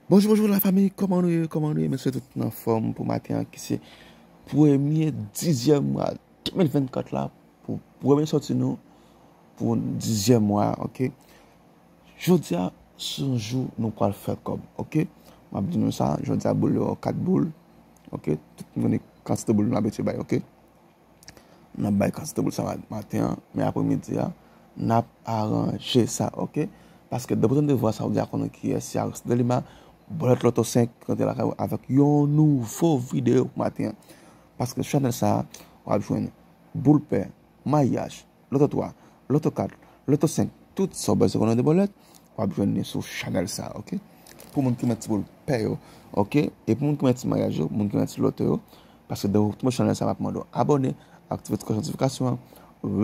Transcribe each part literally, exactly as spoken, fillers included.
Bonjou, bonjou la fanmi, kòman nou ye, kòman nou ye? M swete tout nou anfòm pou maten an ki se premye dizyèm mwa de mil vennkat la, pou premye sòti nou pou dizyèm mwa, oke? Jodi a, se yon jou nou pral fè kòb, oke? M ap di nou sa, jodi a boul yo kat boul, oke? Tout moun konnen kantite boul nou abitye bay, oke? N ap bay kantite boul sa maten an, men apremidi a, n ap aranje sa, oke? Paske depi w tande vwa sa, ou deja konnen kiyès, se Aris Delima, Bòlèt Loto senk, ki rantre lakay ou avèk yon nouvo videyo pou maten an. Paske sou chanèl sa, w ap jwenn boul pè, mayaj, loto twa, loto kat, loto senk, tout sa w bezwen konnen de bòlèt, w ap jwenn li sou chanèl sa, oke? Pou moun ki renmen ti boul pè yo, oke? E pou moun ki renmen ti mayaj yo, moun ki renmen ti loto yo, paske depi w tonbe sou chanèl sa, m ap mande w abòne, aktive ti klòch notifikasyon an,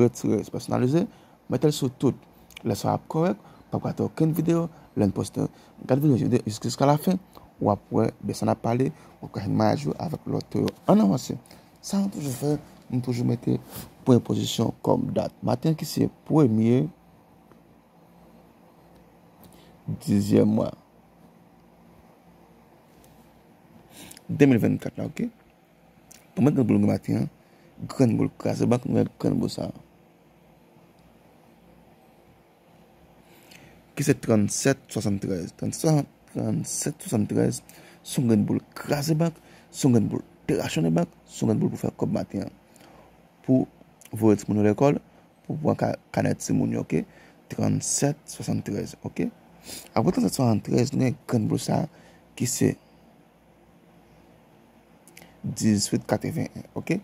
retire pèsonalize, mete l sou tout. Lè sa w ap kòrèk, p ap rate okenn videyo, lè n poste. Gade videyo jiskafen, w ap wè de sa n ap pale, w ap wè mayaj yo avèk loto yo. Ann avanse. Sa nou toujou fè, nou toujou mete premye pozisyon kòm dat. Maten ki se premye dizyèm mwa de mil vennkat la, oke? Bon, mwen grenn boul nou gen maten an, grenn boul kraze bank, nou gen grenn boul sa. Ki se trannsèt swasanntrèz. Trannsèt, trannsèt swasanntrèz, se yon grenn boul kraze bank, se yon grenn boul derachonnen bank, se yon grenn boul pou fè kòb maten an. Pou voye timoun yo lekòl, pou pran ka, kanè timoun yo, oke? Trannsèt swasanntrèz, oke? Apre trannsèt swasanntrèz, nou gen grenn boul sa, ki se dizuit katrevenn, oke?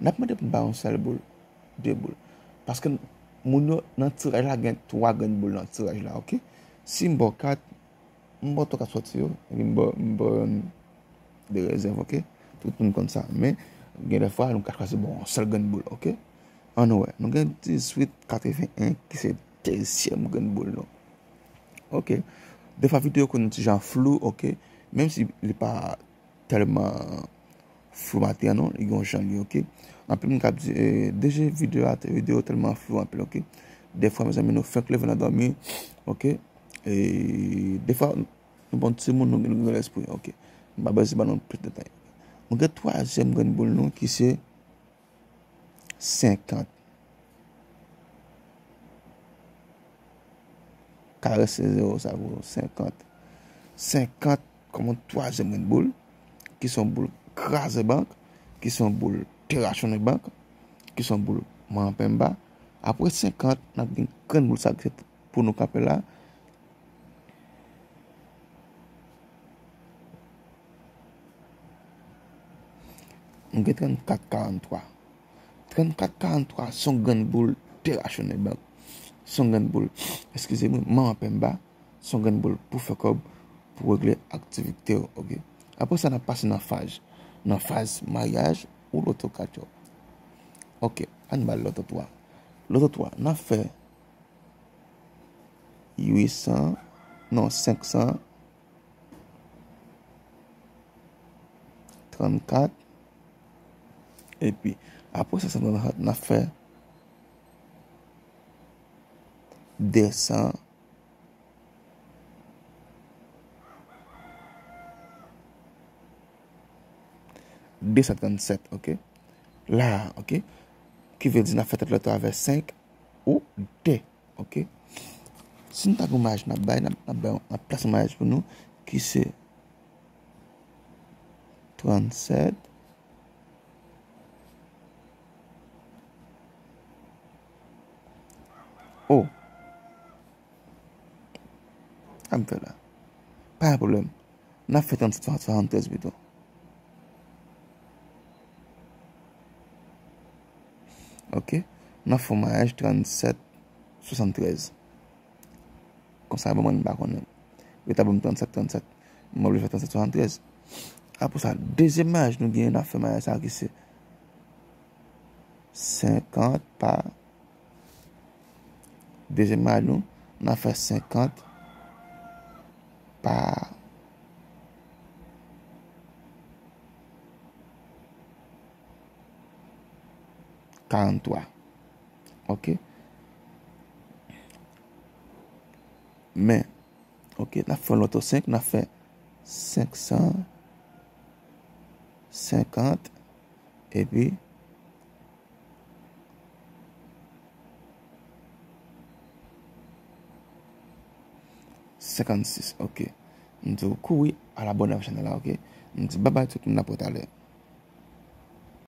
N ap mande pou n ba yon sèl boul, de boul. Paske moun yo nan tiraj la gen twa grenn boul nan tiraj la, oke? Si m ba w kat, m ba w twa kat sòti yo, epi m ba w, m ba w youn de rezèv, oke? Tout moun konn sa. Men, gen de fwa, nou ka chwazi ba w yon sèl grenn boul, oke? Ann wè, nou gen dizuit katrevenn ki se dezyèm grenn boul nou. Oke. Defwa videyo konn yon ti jan flou, oke. Menm si li pa tèlman flou maten an non, li gen yon jan li, oke. Anpil moun k ap di, eh, D J videyo a, videyo tèlman flou anpil, oke. Defwa, mezanmi, nou fenk leve nan dòmi, oke. E defwa, nou bon timoun, nou, nou gen lespri, oke. M pa bezwen ban nou plis detay. Nou gen twazyèm grenn boul nou ki se senkant. Kare se zewo sa pou senkant. Senkant kòm yon twazyèm grenn boul, ki se yon boul kraze bank, ki se yon boul derachonnen bank, ki se yon boul manman penba. Apre senkant, n ap gen grenn boul sa ki se pou nou kanpe la. Nou gen trannkat karanntwa. Trannkat karanntwa se yon grenn boul derachonnen bank. Se yon grenn boul, eskize mwen, manman penba. Se yon grenn boul pou fè kòb, pou regle aktivite w, oke? Apre sa, n ap pase nan faz. Nan faz mayaj ou loto kat yo. Oke, ann ba l loto twa. Loto twa, n ap fè uit san, non, senk san trannkat. Epi, apre sa, sa n ap fè de san, de san trannsèt, oke? La, oke? Ki vle di n ap fè tèt loto avè senk ou de. Oke? Si n ta gen yon mayaj n ap bay, n ap, n ap bay, n ap plase yon mayaj pou nou, ki se trannsèt. O. Sa m fè la? Pa gen pwoblèm. N ap fè trannsèt swasanntrèz pito. Oke? N ap fè yon mayaj trannsèt swasanntrèz. Konsa, ban mwen, m pa konnen. Yo ta ban m trannsèt, trannsèt. M oblije fè trannsèt swasanntrèz. Apre sa, dezyèm mayaj nou genyen, n ap fè mayaj sa ki se senkant pa Dezyèm mayaj nou, n ap fè senkant pa karanntwa. Oke? Men, oke, n ap fè loto senk, n ap fè senk san senkant, epi senkannsis, ok. M di w kouri al abòne avèk chanèl la, ok. M di babay tout moun, n ap wè talè.